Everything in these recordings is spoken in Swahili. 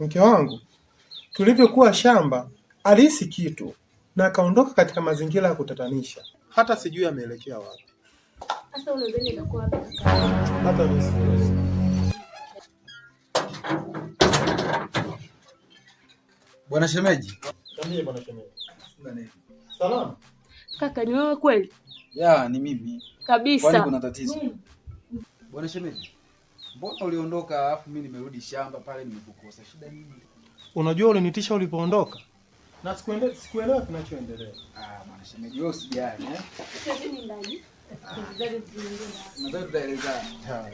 Mke wangu, tulivyokuwa shamba, alihisi kitu na akaondoka katika mazingira ya kutatanisha. Hata sijui ameelekea wapi. Sasa unadhani itakuwa wapi kaka? Hata mimi sijui. Bwana shemeji. Niambie bwana shemeji. Salama. Kaka, ni wewe kweli? Ya, ni mimi. Kabisa. Kwani kuna tatizo? Bwana shemeji, mbona uliondoka alafu mimi nimerudi shamba pale nimekukosa? Shida nini? Unajua ulinitisha ulipoondoka na sikuelewa kinachoendelea. Ah, bwana shemeji, wewe usijali eh. Twendeni ndani. Nadhani tutaelezana. Haya.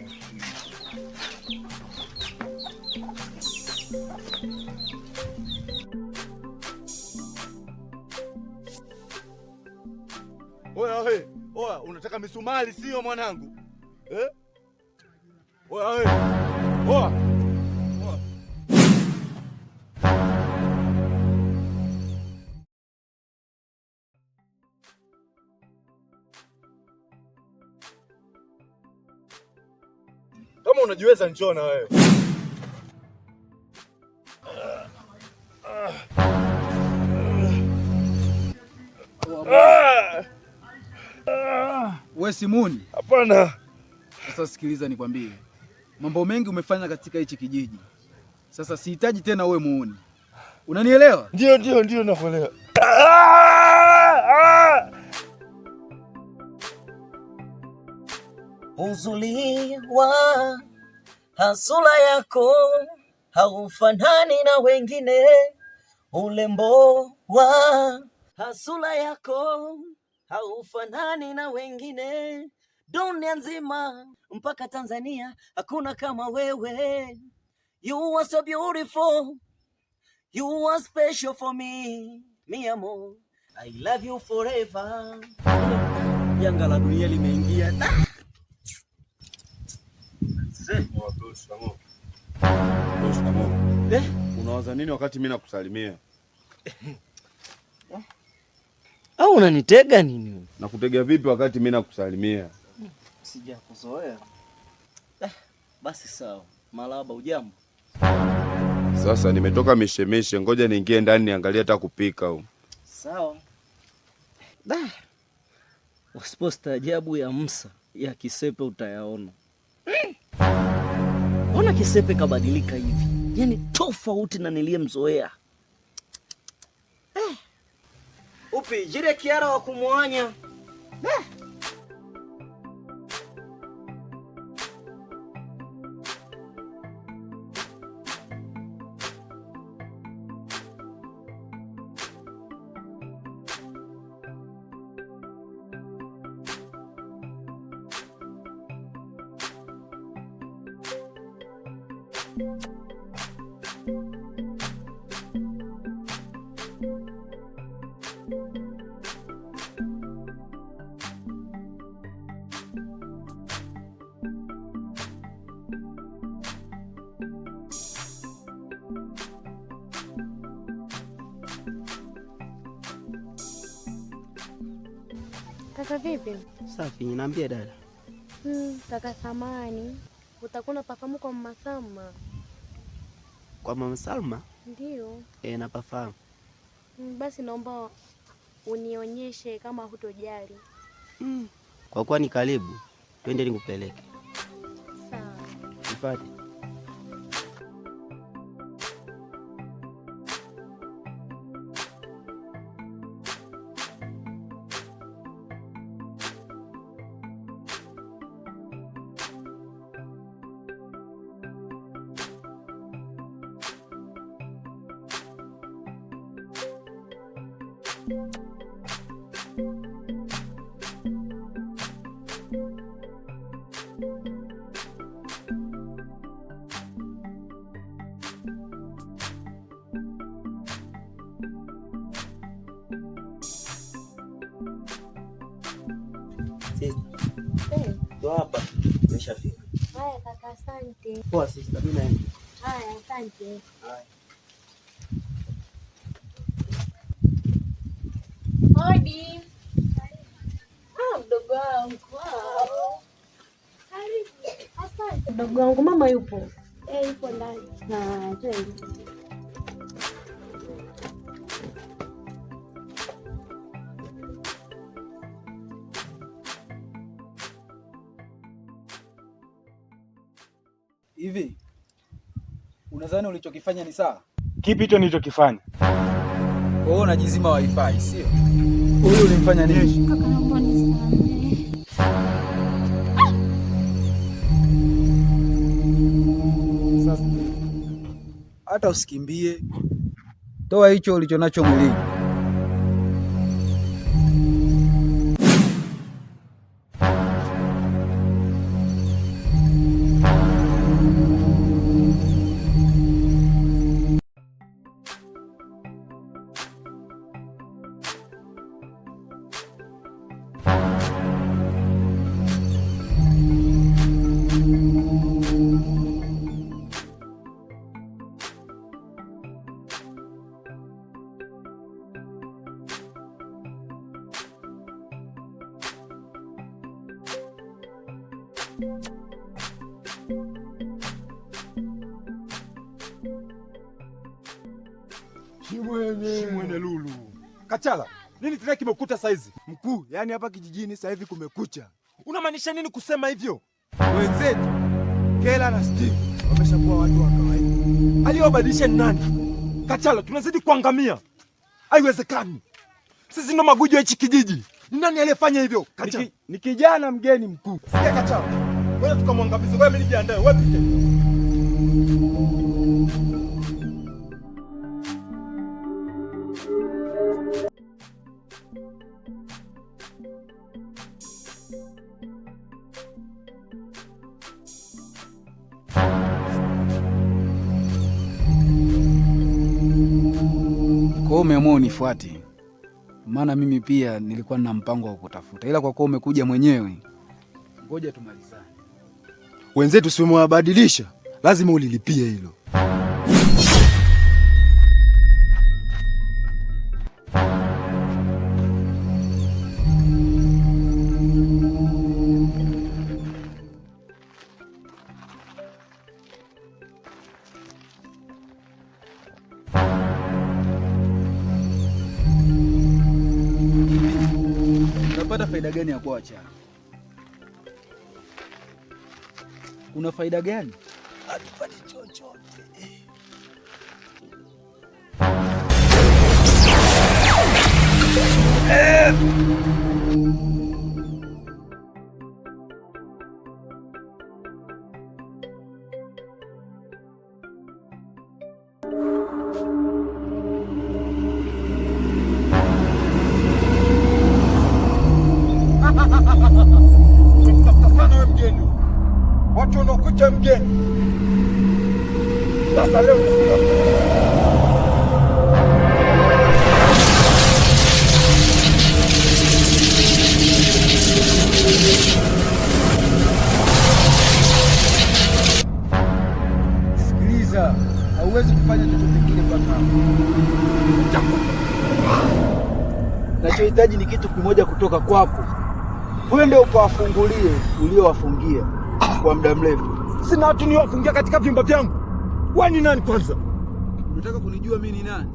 Oya we, oya, unataka misumari sio mwanangu? Eh? Oya we. Oya. Oya. Kama unajiweza njoo na wewe. Wewe Simuni, Hapana. sasa sikiliza nikwambie. Mambo mengi umefanya katika hichi kijiji. Sasa sihitaji tena uwe muuni. Unanielewa? Ndio, ndio, ndio nakuelewa. Uzuri wa hasura yako haufanani na wengine, urembo wa hasura yako haufanani na wengine. Dunia nzima mpaka Tanzania hakuna kama wewe. You are so beautiful, you are special for me, mi amor, I love you forever. Janga la dunia limeingia. Eh? Unawaza nini wakati mimi nakusalimia? Au unanitega nini? Nakutega vipi wakati mimi nakusalimia? Sijakuzoea. Eh, basi sawa. Malaba, ujambo? Sasa nimetoka mishemishe, ngoja niingie ndani niangalie hata kupika huko. Sawa. Da. Usipostaajabu ya Musa ya Kisepe utayaona. Mbona Kisepe kabadilika hivi? Yaani tofauti na niliyemzoea. Eh. Upi jire kiara wa kumwanya. Eh. Kaka vipi? Safi, niambie dada. Kaka samani. Utakuwa unapafahamu kwa Mama Salma? Kwa Mama Salma? Ndio. Eh, napafahamu. Basi naomba unionyeshe kama hutojali. Kwa kuwa ni karibu, twende nikupeleke. Sawa. Nipate. Sister. Eh. Ndo hapa nimeshafika. Haya kaka, asante. Poa sister, mimi naenda. Haya, asante. Haya. Hodi. Ah, mdogo wangu. Karibu. Asante. Mdogo wangu, mama yupo? Eh, yupo ndani. Ah, twende. Hivi unadhani ulichokifanya ni sawa? Kipi hicho nilichokifanya? Kwa hiyo unajizima wifi, sio? Huyu ulimfanya nini? Kaka, naomba nisamehe. Sasa hata usikimbie, toa hicho ulichonacho mwilini. Shimwene Lulu. Kachala, nini tena kimekuta saizi? Mkuu, yani hapa kijijini sasa hivi kumekucha. Unamaanisha nini kusema hivyo? Wenzetu Kela na Steve wameshakuwa watu wa kawaida. Aliyobadilisha ni nani? Kachala, tunazidi kuangamia. Haiwezekani. Sisi ndo maguji wa hichi kijiji. Ni nani aliyefanya hivyo? Kachala. Ni kijana mgeni mkuu. Sikia Kachala. Wewe tukamwangamize. Wewe mimi nijiandae. Wewe pite. Kwa hiyo umeamua unifuate, maana mimi pia nilikuwa nina mpango wa kukutafuta, ila kwa kuwa umekuja mwenyewe, ngoja tumalizane. Wenzetu si umewabadilisha, lazima ulilipie hilo. Unapata faida gani ya kuwa wachawi? Kuna faida gani? Hatupati chochote. Tumtafuta sana wewe mgeni. Watu wanaokuja mgeni. Sasa leo Sikiliza, hauwezi kufanya chochote kile mpaka hapo. Nachohitaji ni kitu kimoja kutoka kwako. Wewe ndio ukawafungulie uliowafungia kwa muda mrefu. sina watu niwafungia katika vyumba vyangu. Wewe ni nani kwanza? Unataka kunijua mimi ni nani?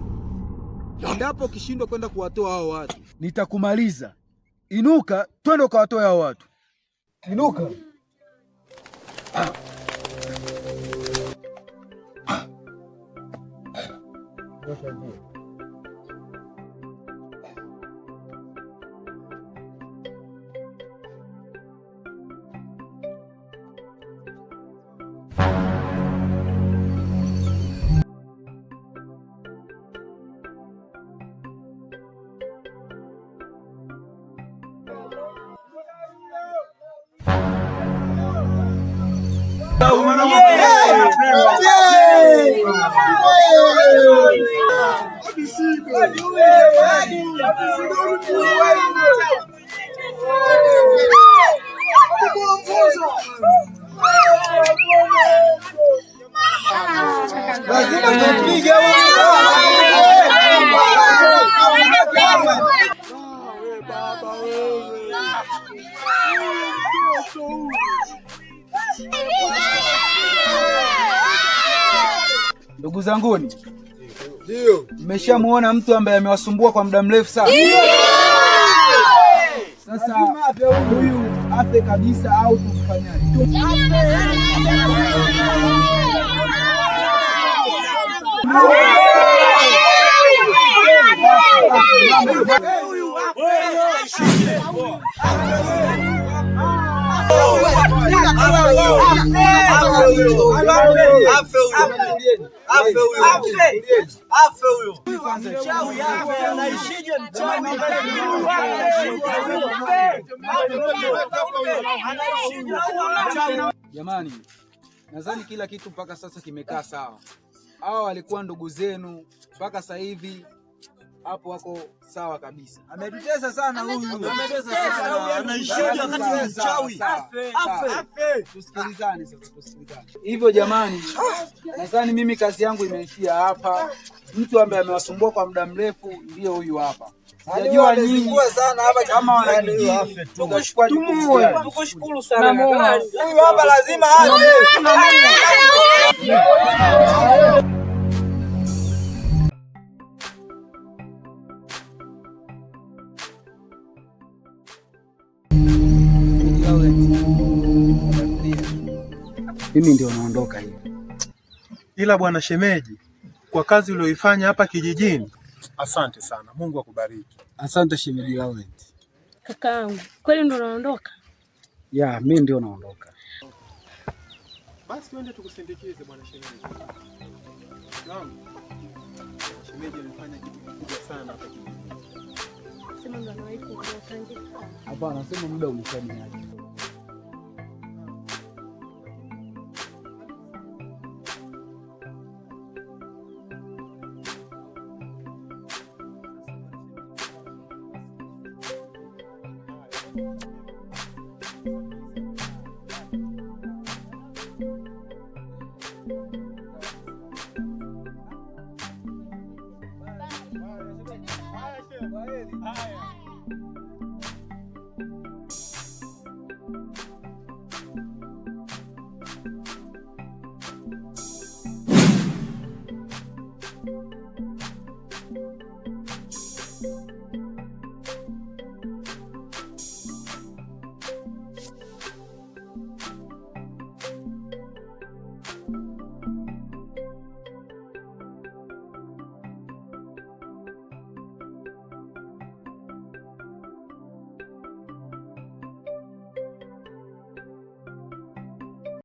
Endapo ukishindwa kwenda kuwatoa hao watu, nitakumaliza. Inuka, twende ukawatoe hao watu. Inuka. Lazima tupige. Ndugu zanguni, ndio mmeshamuona mtu ambaye amewasumbua kwa muda mrefu sana. Sasa huyu Afe kabisa au tumfanyaje? Jamani, nadhani kila kitu mpaka sasa kimekaa sawa. Hawa walikuwa ndugu zenu mpaka sasa hivi hapo wako sawa kabisa. Ametutesa sana huyu. Anaishije wakati ni mchawi? Afe. Tusikilizane sasa, tusikilizane. Hivyo jamani, nadhani mimi kazi yangu imeishia hapa. Mtu ambaye amewasumbua kwa muda mrefu ndiyo huyu hapa. Sijajua nyinyi sana hapa kama wanakijiji tutachukua jukumu gani. Tukushukuru sana kaka. Huyu hapa lazima afe. Mimi ndio naondoka hivi. Ila bwana shemeji, kwa kazi uliyoifanya hapa kijijini, asante sana. Mungu akubariki. Asante shemeji Laurent. Kakaangu, kweli ndo unaondoka? Ya, mimi ndio naondoka. Basi twende tukusindikize bwana shemeji. Naam. Shemeji amefanya kitu kikubwa sana hapa kijijini. Sema ndo anawahi kuondoka nje. Hapana, sema muda umeshaniacha.